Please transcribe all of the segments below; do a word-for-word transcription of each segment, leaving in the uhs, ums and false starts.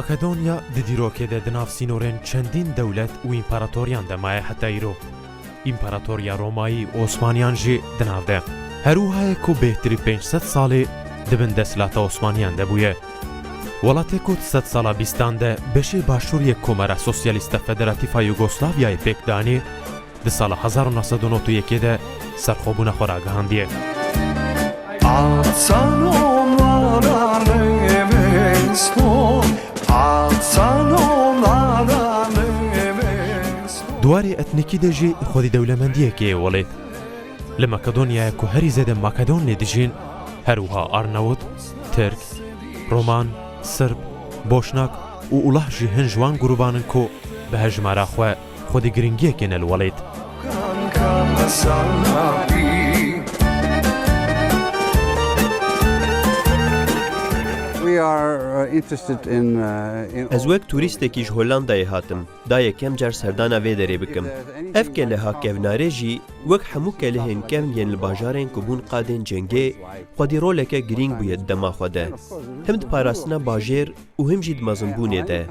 Makedonya di dîrokê de di nav sînorên çendîn dewlet û împaratoriyan de maye heta îro. Împaratoriya Romayî û Osmaniyan jî di nav de. Her wiha ye ku bêhtirî pênc sed salî di bin desthilata Osmaniyan de bûye. Welatê ku di sedsala bîstan de beşê başûriyê Komara Sosyalîst a Federatîf a Yugoslavyayê pêk danî, di sala hezar û neh sed û nod û yekê de serxwebûna xwe ragihandiye. Atsan onlara nemesto, atsan onlara nemesto. Di warê etnîkî de jî xwedî dewlemendiyekê ye welêt. Li Makedonyayê ku herî zêde Makedon lê dijîn, her wiha Arnavut, Tirk, Roman, Sirb, Boşnak û Ulah jî hin ji wan grûban in ku bi hejmara xwe xwedî giringiyekê ne li welêt. We are, uh, interested in, uh, in Ez wek turîstekî ji Hollandayê hatim. Da yekem car serdana vê derê bikim. Ev keleha kevnare jî wek hemû kelehên kevn yên li bajarên ku bûn qadên cengê, xwedî roleke girîng bûye di dema xwe de. Him di parastina bajêr û him jî di mezinbûnê de.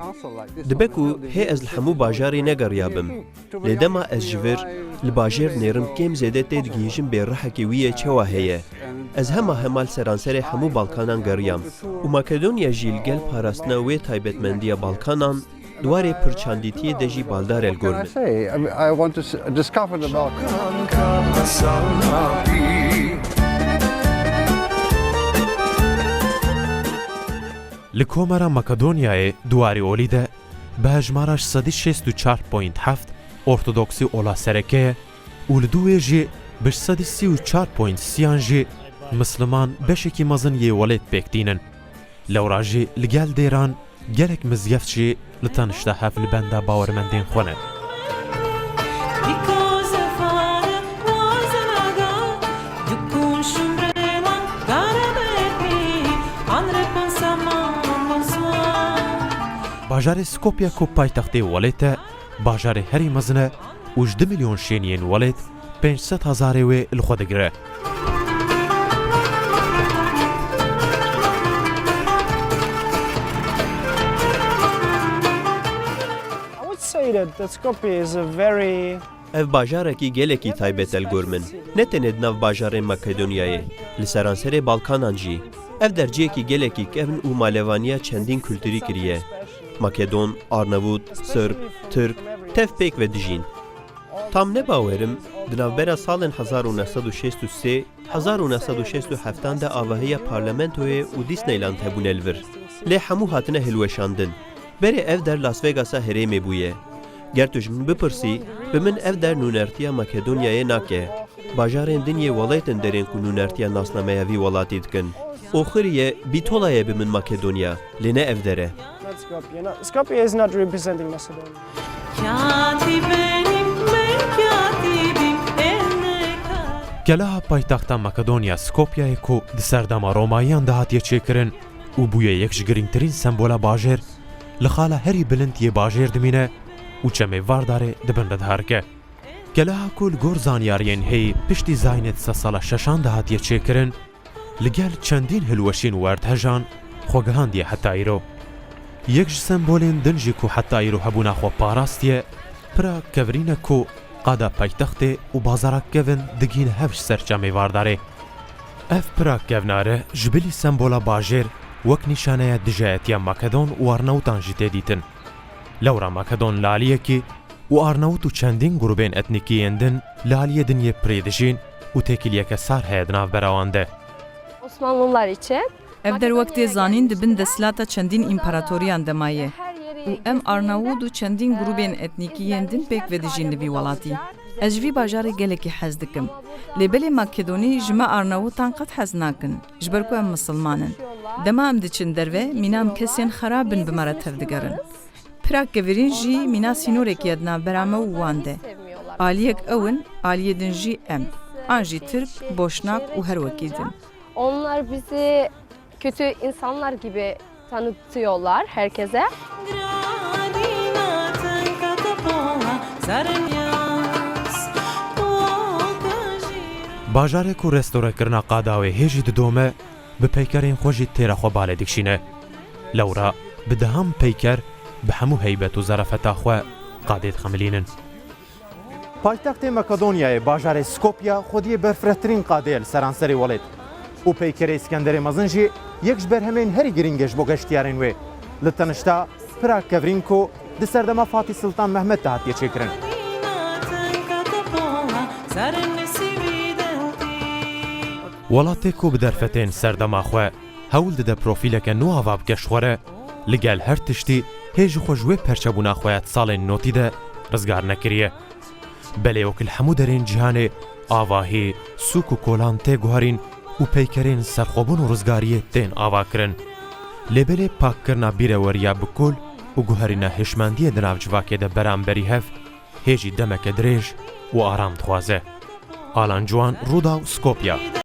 Dibe ku hê ez li hemû bajarê negeriyabim. Lê dema ez ji vir li bajêr nêrim kêm zêde têdigihîjim bê rihekê wî yê çawa heye. Ez hema hema li seranserê hemû Balkanan geriyam û Makedonya jî li gel parastina wê taybetmendiya Balkanan di warê pirçandîtiyê de jî baldar e li gor min. Can I say? I mean, I want to s-, discover the Balkans. Li Komara Makedonyayê di warê olî de bi hejmara ji sedî şêst û çar point heft ortodoksî ola sereke ye û li dû wê jî bi sedî sî û çar point sî an jî misliman beşekî mezin yê welêt pêk tînin. Lewra jî li gel dêran gelek mizgeft jî li tenişta hev li benda bawermendên xwe ne. Bajarê Skopje ku paytextê welêt e, bajarê herî mezin e û ji du milyon şêniyên welêt pênc sed hezarê wê li xwe digire. I would say that, that Skopje is a very Ev bajarekî gelekî taybet e li gor min. Ne tenê di nav bajarên Makedonyayê, li seranserê Balkanan jî. Ev der cihekî gelekî kevn û malevaniya çendîn kulturî kiriye. Makedon, Arnavut, Sirb, Tirk, tev pêk ve dijîn. Tam ne bawerim, di navbera salên hezar û neh sed û şêst û sê, hezar û neh sed û şêst û heft an de avahiya parlamentoyê û Disneyland hebûne li vir. Lê hemû hatine hilweşandin. Berê ev der Las Vegasa herêmê bûye. Ger tu ji min bipirsî, bi min ev der nûnertiya Makedonyayê nake. Bajarên din yê welêt in derên ku nûnertiya nasnameya vî welatî dikin. Oxirî ye, Bitola ye bi min Makedonya, lê ne ev der e. Not Skopje. No, Skopje is not representing Macedonia. Keleha paytexta Makedonya Skopjeyê ku di serdema Romayiyan de hatiye çêkirin û bûye yek ji girîngtirîn sembola bajêr, li xala herî bilind yê bajêr dimîne û çemê Vardarê di bin re diherike. Keleha ku li gor zanyariyên heyî piştî zayînê di sedsala şeşan de hatiye çêkirin, li gel çendîn hilweşîn û erdhejan xwe gihandiye heta îro. Yek ji sembolên din jî ku heta îro hebûna xwe parastiye, pira kevirîn e ku qada paytextê û bazara kevin digihîne hev ji ser çemê Vardarê. Ev pira kevnare ji bilî sembola bajêr wek nîşaneya dijayetiya Makedon û Arnawutan jî tê dîtin. Lewra Makedon li aliyekî û Arnawut û çendîn grûbên etnîkî yên din li aliyê din yê pirê dijîn û têkiliyeke sar heye di navbera wan de. Osmanlılar için Ev der wek tê zanîn di bin desthilata çendîn împaratoriyan de maye û em Arnawûd û çendîn grûbên etnîkî yên din pêk ve dijîn li vî welatî. Ez ji vî bajarê gelekî hez dikim. Lê belê Makedonî ji me Arnawûtan qet hez nakin, ji ber ku em misilman in. Dema em diçin derve, mîna em kesên xerab in bi me re tevdigerin. Pira kevirîn jî mîna sînorekî ye di navbera me û wan de. Aliyek ew in, aliyê din jî em. An jî Tirk, Boşnak û her wekî din. Onlar bizi kötü insanlar gibi tanıtıyorlar herkese. Bajarê ku restorekirina qada wê hê jî didome, bi peykerên xwe jî têra xwe balê dikişîne. Lewra Bi dehan peyker bi hemû heybet û zerafeta xwe qadê dixemilînin. Paytextê Makedonyayê, bajarê Skopje, xwediyê berfirehtirîn qadê ye li seranserê welêt. Û peykerê Îskenderê Mezin jî yek ji berhemên herî girîng e ji bo geştiyarên wê. Li tenişta pira kevring ku di serdema Fatîh Sultan Mehmed de hatiye çêkirin. Welatê ku bi derfetên serdema xwe hewl dide profîleke nû ava bike ji xwe re, li gel her tiştî hê jixwe ji wê perçebûna xwe ya di salên notî de rizgar nekiriye. Belê wek li hemû derên cîhanê avahî, sûk û kolan tê guherîn û peykerên serxwebûn û rizgariyê tên avakirin. Lê belê pakkirina bîreweriya bi kul û guherîna hişmendiyê di nav civakê de beramberî hev, hê jî demeke dirêj û aram dixwaze. Alan Ciwan, Rûdaw, Skopje.